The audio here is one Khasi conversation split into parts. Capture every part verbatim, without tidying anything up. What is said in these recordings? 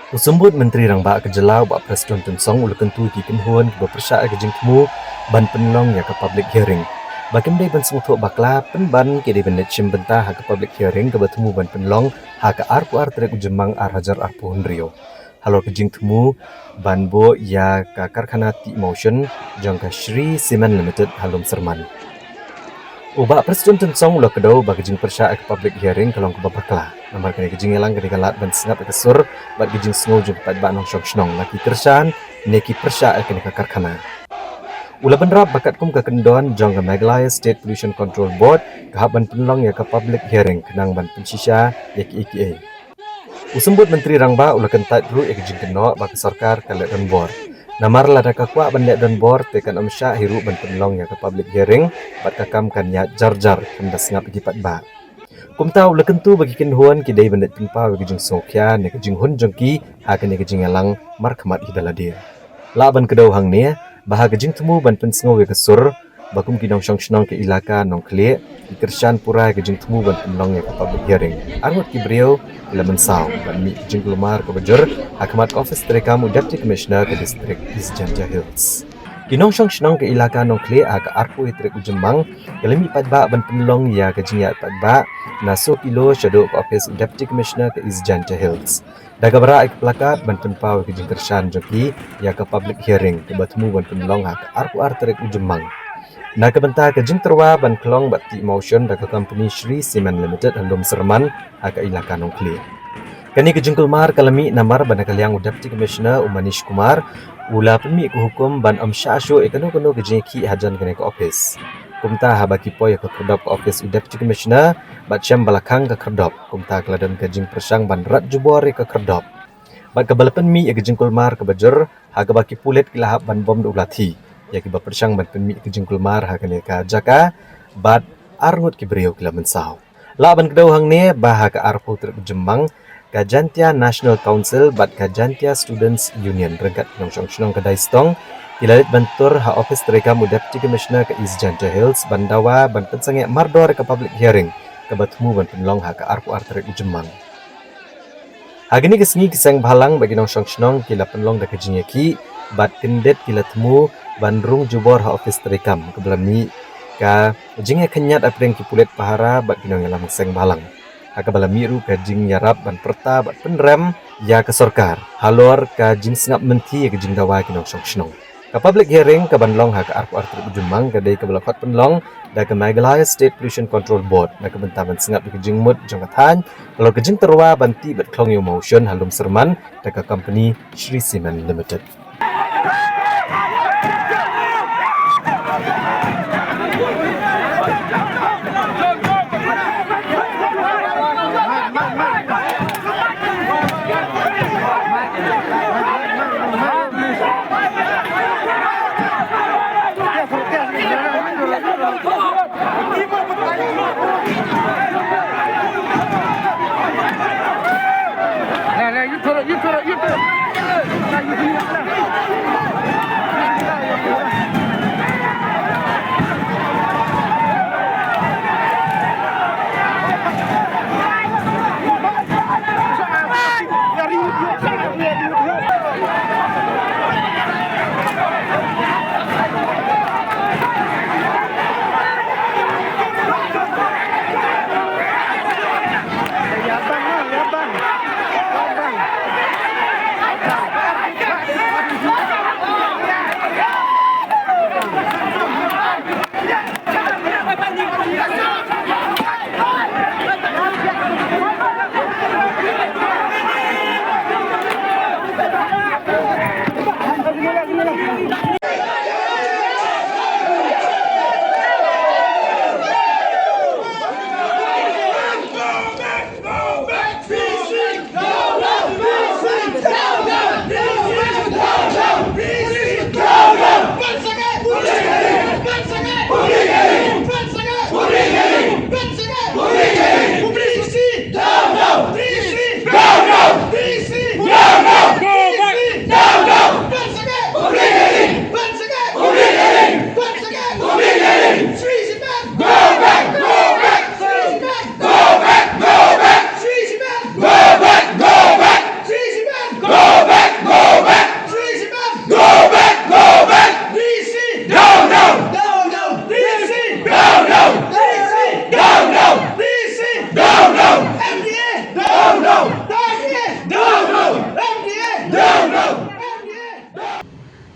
U Symbud Myntri Rangbah ka jylla, u Bah Prestone Tynsong, u la kyntu ïa ki kynhun kiba pyrshah ïa ka jingthmu ban pynlong ïa ka public hearing ba kim dei ban sngewthuh bakla, pynban ki dei ban leit shim bynta ha ka public hearing kaba thmu ban pynlong ha ka arphew ar tarik u Jymmang ar hajar arphew hynriew halor ka jingthmu ban buh ïa ka karkhana tih mawshun jong ka Shree Cement Limited ha Lumsyrman. U Bah Prestone Tynsong u la kdew ba ka jingpyrshah ïa ka public hearing ka long kaba bakla, namar kane ka jingïalang ka dei ka lad ban sngap ïa ka sur bad ka jingsngew jong ki paidbah nongshong shnong, la ki kyrshan ne ki pyrshah ïa kane ka karkhana. U la bynrap ba katkum ka kyndon jong ka Meghalaya State Pollution Control Board, ka hap ban pynlong ïa ka public hearing khnang ban pynshisha ïa kiei kiei. U Symbud Myntri Rangbah u la kyntait ruh ïa ka jingkynnoh ba ka sorkar ka leh donbor, namar lada ka kwah ban leh donbor te kan ym shah hi ruh ban pynlong ïa ka public hearing bad ka kam kan ïaid jar jar, kan da sngap ïa ki paidbah. Kumta u la kyntu ba ki kynhun ki dei ban leit pynpaw ïa ka jingsngewkhia ne ka jinghun jong ki ha kane ka jingïalang markhmat hi da lade. Lah ban kdew hangne ba ha ka jingthmu ban pynsngew ïa ka sur ba kum ki nongshong shnong ka ilaka Nongkhlieh ki kyrshan pura ïa ka jingthmu ban pynlong ïa ka public hearing, arngut ki briew ki la mynsaw ban mih ka jingkulmar kaba jur ha khmat ka ophis treikam u Deputy Commissioner ka District East Jaintia Hills. Ki nongshong shnong ka ilaka Nongkhlieh ha ka arphew tarik u Jymmang ki la mih paidbah ban pynlong ïa ka jingïaid paidbah na soo kilo shaduh ka ophis u Deputy Commissioner ka East Jaintia Hills, da kaba rah ïa ki plakat ban pynpaw ïa ka jingkyrshan jong ki ïa ka public hearing kaba thmu ban pynlong ha ka arphew ar tarik u Jymmang na ka bynta ka jingtyrwa ban khlong bad tih mawshun da ka company Shree Cement Limited ha Lumsyrman ha ka ilaka Nongkhlieh. Kane ka jingkulmar ka la mih namar ba na ka liang u Deputy Commissioner u Manish Kumar u la pynmih ka hukum ban ym shah shuh ïa kano kano ka jingïakhih hajan kane ka ophis. Kumta haba ki poi ïa ka khyrdop ka ophis u Deputy Commissioner bad shem ba la khang ka khyrdop, kumta ka la don ka jingpyrshang ban rat jubor ïa ka khyrdop. Bad kaba la pynmih ïa ka jingkulmar kaba jur ha kaba ki pulit ki la hap ban bom da u lathi ïa kiba pyrshang ban pynmih ïa ka jingkulmar ha kane ka jaka bad arngut ki briew ki la mynsaw. Lah ban kdew hangne ba ha ka arphew tarik u Jymmang ka Jaintia National Council bad ka Jaintia Students Union ryngkat ki nongshong shnong ka Daistong ki la leit ban tur ha ophis treikam u Deputy Commissioner ka East Jaintia Hills ban dawa ban pynsangeh mardor ïa ka public hearing kaba thmu ban pynlong ha ka arphew ar tarik u Jymmang. Ha kine ki sngi ki seng bhalang bad ki nongshong shnong ki la pynlong da ka jingïakhih bad kyndit ki la thmu ban rung jubor ha ophis treikam, kaba la mih ka jingïakhynñiat hapdeng ki pulit pahara bad ki nongïalam seng bhalang, ha kaba la mih ruh ka jingïarap ban pyrta bad pynrem ïa ka sorkar halor ka jingsngap mynthi ïa ka jingdawa ki nongshong shnong. Ka public hearing kaban long ha ka arphew ar tarik u Jymmang ka dei kaba la khot pynlong da ka Meghalaya State Pollution Control Board na ka bynta ban sngap ïa ka jingmut jong ka thaiñ halor ka jingtyrwa ban tih bad khlong ïa u mawshun ha Lumsyrman da ka company Shree Cement Limited.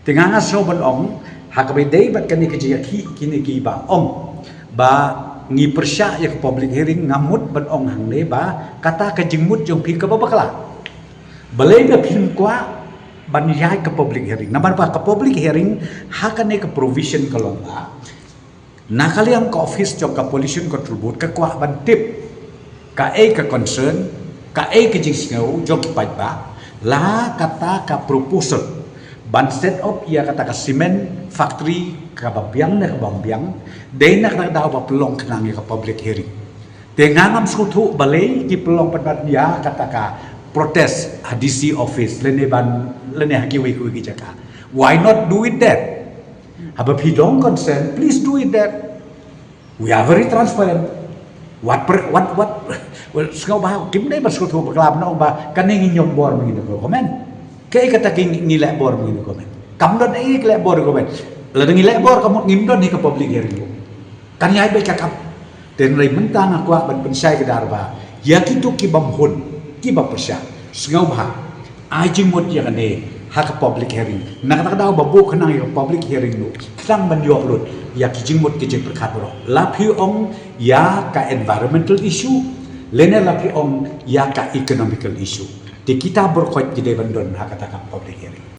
Te nga nga sngew ban ong, ha kaba ïadei bad kane ka jingïakhih kine kiba ong ba ngi pyrshah ïa ka public hearing, nga mut ban ong hangne ba kata ka jingmut jong phi kaba bakla. Balei ba phim kwah ban ïaid ka public hearing? Namar ba ka public hearing ha kane ka provision ka long ba na ka liang ka office jong ka Pollution Control Board ka kwah ban tip kaei ka concern, kaei ka jingsngew jong ki paidbah, la kata ka proposal ban set up ïa kata ka cement factory kaba biang ne kaba ym biang, dei na kata ka daw ba pynlong khnang ïa ka public hearing. Te nga ngam sngewthuh balei ki pynlong pynban ïa kata ka protest ha D C office lane ban, lane ha kiwei kiwei ki jaka. Why not do it there? Haba phi don consent, please do it there. We are very transparent. Wat per, wat, wat, well, sngewbha, kim dei ba sngewthuh bakla ban ong ba kane ngi ñiom bor ma ngi na government. Kaei kata ki ngi leh bor ma ngi na government? Kam don ei ki leh bor government. Lada ngi leh bor ka mut ngim don hi ka public hearing. Kan ïai beit ka kam. Te hynrei mynta nga kwah ban pynshai kdar ba ïa kito ki bym hun, kiba pyrshah, sngewbha ai jingmut ïa kane ha ka public hearing. Na kata ka daw ba buh khnang ïa ka public hearing ruh, khnang ban ïoh lut ïa ki jingmut ki jingpyrkhat baroh. La phi ong ïa ka environmental issue, lane la phi ong ïa ka economical issue. Te kita baroh khoit ki dei ban don ha kata ka public hearing.